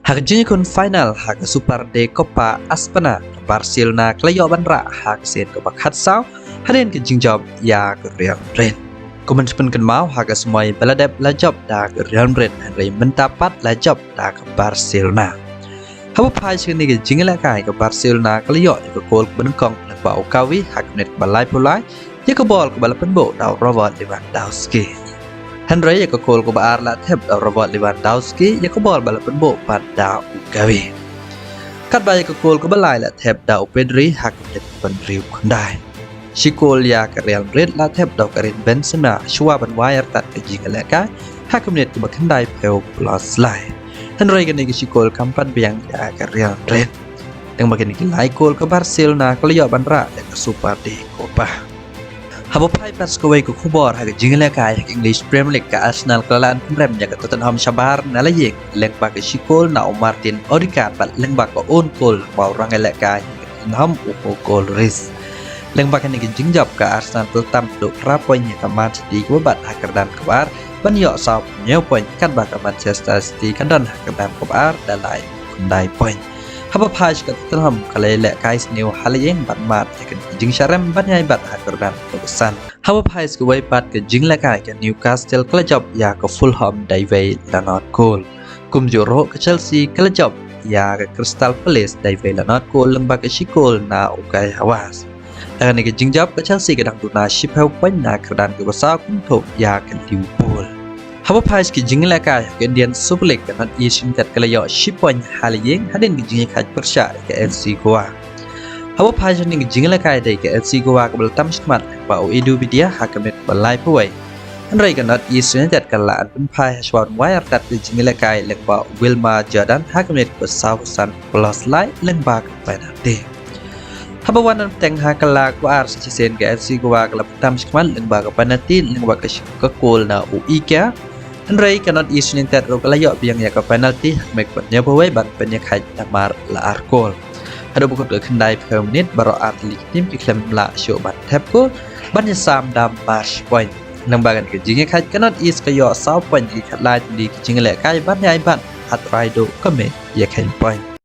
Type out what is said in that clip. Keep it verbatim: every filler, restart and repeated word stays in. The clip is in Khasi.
Ha ka jingïakhun final ha ka Super de Copa España, ka Barcelona ka la ïoh ban rah ha ka sien kaba khatsaw hadien ka jingjop ïa ka Real Madrid. Kumba phin kynmaw, ha ka samoi ba la dep la jop da ka Real Madrid, hynrei mynta pat la jop da ka Barcelona. Haba phai sha kane ka jingïalehkai, ka Barcelona ka la ïoh ïa ka kol kaba nyngkong lyngba u Gavi ha ka minit kaba laiphew lai, ïa ka bol kaba la pynbuh da u Robert Lewandowski. Hynrei ïa ka kol kaba ar la thep da u Robert Lewandowski, ïa ka bol ba la pynbuh pat da u Gavi. Katba ïa ka kol kaba lai la thep da u Pedri ha ka minit kaba hynriew khyndai. Shi kol ïa ka Real Madrid la thep da u Karim Benzema shuwa ban wai artat ka jingïalehkai ha ka minit kaba khyndaiphew plus lai. Hynrei kane ka shi kol kam pat biang ïa ka Real Madrid. Tang ba kine ki lai kol, ka Barcelona ka la ïoh ban rah ïa ka Super de Copa. Haba phai pat sha kawei ka khubor ha ka jingïalehkai ha ka English Premier League, ka Arsenal ka la leit pynrem ïa ka Tottenham shabar na la ïing lyngba ka shi kol na u Martin Odegaard bad lyngba ka own goal ba u rangïalehkai ha ka Tottenham, u Hugo Lloris. Lyngba kane ka jingjop, ka Arsenal ka la tam haduh phra point ïa ka Man City kaba bat ha ka kyrdan kaba ar ban ïoh sawphew hynñiew point, katba ka Manchester City ka don ha ka kyrdan kaba ar da laiphew khyndai point. Haba phai sha ka Tottenham, ka la ïalehkai sniew ha la ïing bad mad ïa ka jingsharem ban ïai bat ha ka kyrdan kaba san. Haba phai sha kawei pat ka jingïalehkai, ka Newcastle ka la jop ïa ka Fulham da iwei la nod kol. Kumjuh ruh ka Chelsea ka la jop ïa ka Crystal Palace da iwei la nod kol lyngba ka shi kol na u Kai Havertz. Ha kane ka jingjop, ka Chelsea ka dang duna shiphew point na ka kyrdan kaba saw kynthup ïa ka Liverpool. Haba phai sha ka jingïalehkai ha ka Indian Super League, ka North East United ka la ïoh shi point ha la ïing hadien ka jingïakhaid pyrshah ïa ka F C Goa. Haba phai sha kane ka jingïalehkai, dei ka F C Goa kaba la tam shakhmat lyngba u Edu Budia ha ka minit kaba laiphew wei. Hynrei ka North East United ka la an pynphai hashwa ban wai artat ka jingïalehkai lyngba u Wilmar Jordon ha ka minit kaba sawphew san plus lai lyngba ka penalty. Haba wan na bteng ha ka la kaba ar sa shisien, ka F C Goa ka la tam shakhmat lyngba ka penalty lyngba ka shi-, ka kol na u Ika. Hynrei ka North East United ruh ka la ïoh biang ïa ka penalty ha ka minit kaba hynñiewphew wei ban pynïakhaid namar la ar kol. Haduh ba kut ka khyndaiphew minit, baroh ar tylli ki team ki khlem lah shuh ban thep kol ban ïasam da marsh point. Lyngba kane ka jingïakhaid, ka North East ka ïoh saw point ha ki khatlai tylli ki jingïalehkai ban ïai bat ha trai duh ka mih ïakheiñ point.